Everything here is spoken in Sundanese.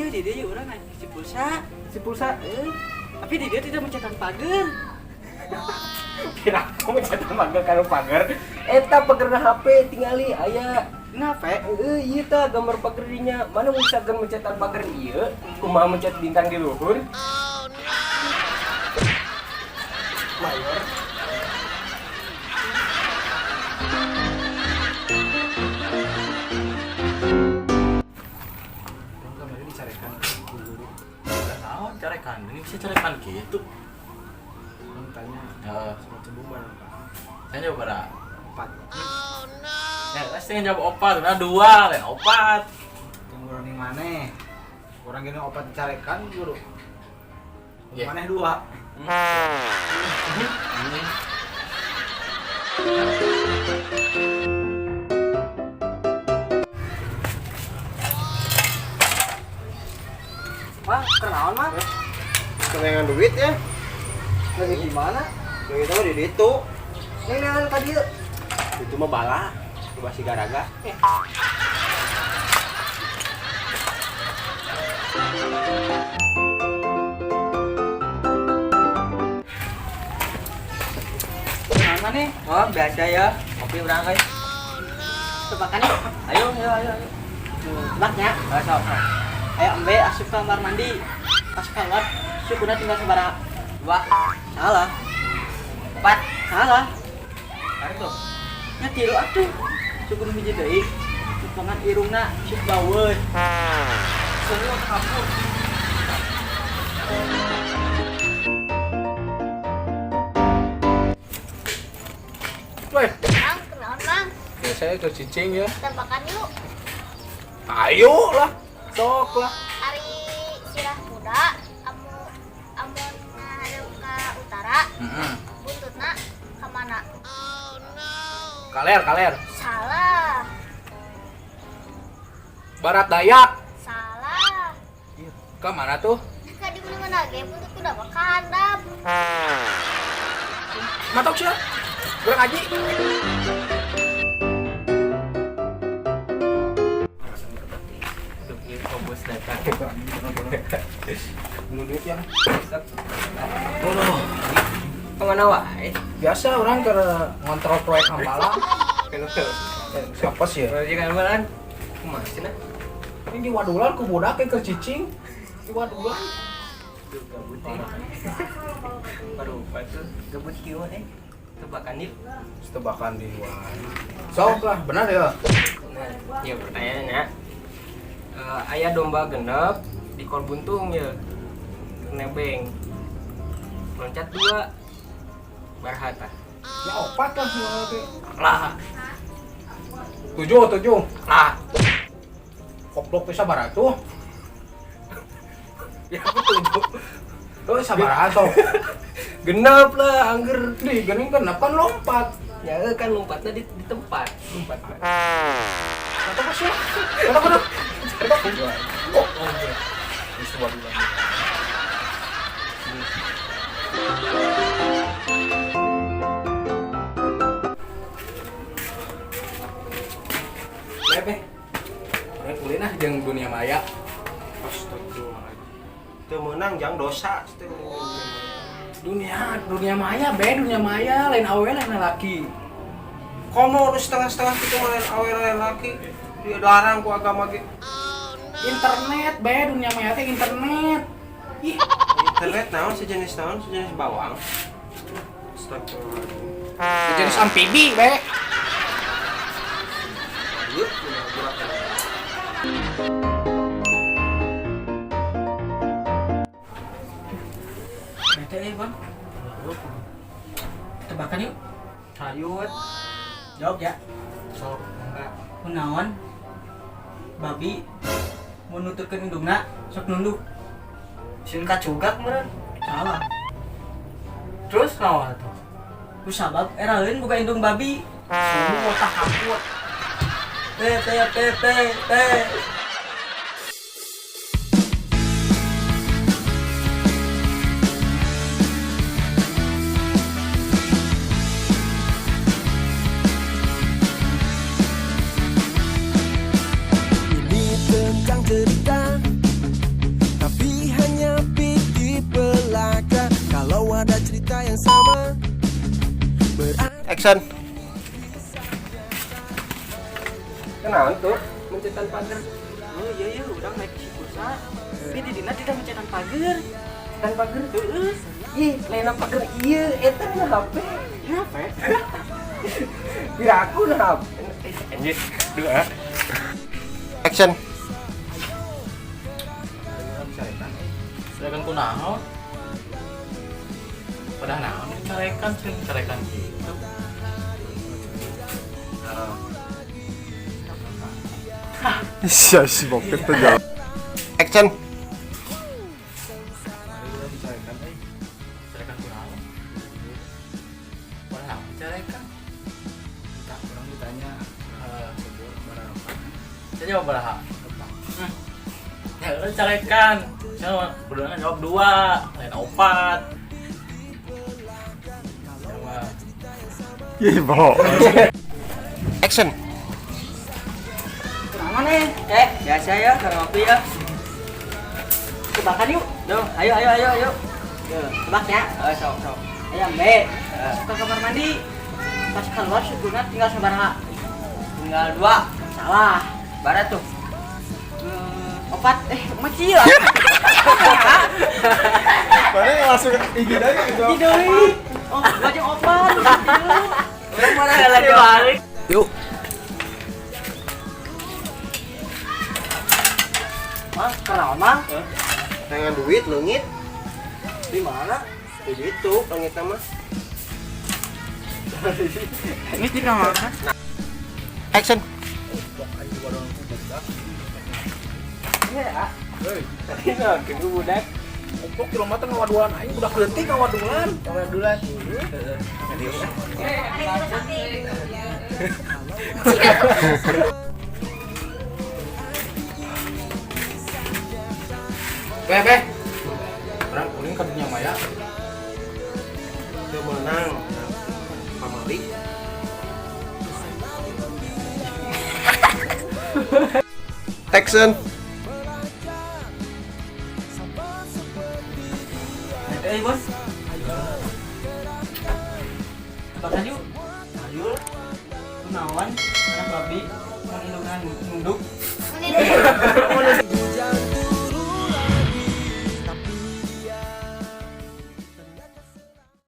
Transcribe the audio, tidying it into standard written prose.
Di dieu urang ngisi pulsa. Si pulsa. Tapi di dieu tidak mencetak pagar. Kira aku mencetak pagar kalau pagar. Eta pagerna HP tingali aya. Kenapa? Iya ta gambar pagar dinya. Mana bisa keur mencetak pagar ieu? Kumaha mencet bintang di luhur? Mayor. Kemarin dicarekan ku guru. Naon carekan? Ini bisa carekan gitu. Orang tanya Ya, sama cebuman apa? saya jawab berapa? Empat. Ya, saya jawab opat, nah dua, lain opat. Yang orang yang mana? Orang gini opat dicarekan guru. Iya. Maneh dua. Ini. Wah, kenaon mah? Kemenangan duit ya. Lagi di mana? Duit itu di ditu. Neng ka dieu. Itu mah bala. Coba si garaga. Kenaon mana? Oh, biasa ya. Kopi urang euy. Tebakan yuk. Ayo, ayo, ayo. Ayo. Tebaknya. Ayo, sok, sok. Ayo embe asup kamar mandi. Pas keluar, sukuna tinggal sabaraha? Dua, Salah. empat. Salah. Tarik tuh. Nya tilu atuh. Sukuna hiji deui. Tupangan irungna sok baueun. Semua kabur. Weh, Mang, kenaon Mang? ya saya ke cicing ya. Tembakan yuk. Ayo lah, sok lah. Ari sirah muda, amu amun ngadep ka utara, buntutna ka mana? Kaler, kaler. Salah, Barat Dayak. salah. Ke mana tuh? Ka di mana ge buntut kuda mah ka handap. Matok sih. Kurang aji. Bos datang. Belum duit ya. Aduh. Kemana wae? Biasa orang ke ngontrol proyek Hambala. Siapa sih ya? Jangan malan. Kumaha cenah? Ini di Wadulan ku budak ke cicing. Di Wadulan. Duh, gabut teh. Baru tuh gabut kieu eh. Tebakan yuk. Tebakan di Wan. Sok lah, benar ya? Nah, ya pertanyaannya. Aya domba genep di kol buntung ya. Nebeng. Loncat dua. Barhata. Ya opat lah ya, Lah, Tujuh, tujuh. lah. Koplok bisa baratuh. Ya aku tujuh. Tuh sabaraha sok. Genep lah, angger. Di gening genep kan lompat. Ya kan lompatnya di tempat. Lompat. Kata apa sih? Kata apa? Oh, oh iya. Wis Wadulan. Bebe. Urang ulin ah jeung dunia maya. Astagfirullahaladzim. Teu meunang jang dosa. Dunia dunia maya be dunia maya lain awewe lain laki. Komo nu setengah-setengah kitu mah lain awe lain laki. Dilarang ku agama ge. Internet be dunia maya teh internet. Ih, Internet naon sejenis bawang. Astagfirullahaladzim. sejenis amfibi be. Ieu budak. Bete euy, Bang. Tebakan yuk. Hayut. Jawab ya. Sok, enggak. Kunaon? Babi mau nuturkeun indungna sok nunduk. Sieun kacugak meureun. Salah. Terus naon atuh? Ku sabab eraeun boga indung babi. Semua takut. T T T T T. Ini tentang cerita ada cerita yang sama. Action. Kenaon tuh mencetan pagar? Oh iya iya, urang naik si pulsa. Tapi di dina tidak mencetan pagar. Tan pagar? Heeh. Ih, lain pagar ieu, eta na HP. HP. Kira aku na HP. Anjir, dua. Action. Carekan kunaon? Pada naon carekan, cing carekan gitu. Sia si bokep tuh jauh. Action. Carekan kunaon? Pada naon carekan? Tak orang ditanya sebut berapa? Saya jawab berapa? Ya udah carekan. Saya berdua jawab dua, lain opat. Sama. Ih, bohong. Action. Mana nih? Eh, biasa ya, kalau ngopi ya. Tebakan yuk. Duh, ayo ayo ayo ayo. Yo, tebak ya. Oh, sok sok. Ayo, B. Ke kamar mandi. Pas keluar sukuna tinggal sabaraha? Tinggal dua. Salah. Barat tuh. Opat. Mati lah. Mana langsung IG aja gitu. Tidur. Oh, baju opat. Orang mana lagi balik? Yuk. Mang, kenal mang? Pengen duit leungit. Di mana? Di situ leungit mah. Ini di mana? Action. Ya. Tadi naon ke budak? Untuk kilometer ngawadulan aing budak leutik ngawadulan. Ngawadulan. Beh, beh. Orang kuning ka dunia maya. Teu meunang. Pamali. Action. Eh, bos. Tebakan yuk. Ayo. Kunaon anak babi mun indungna nunduk.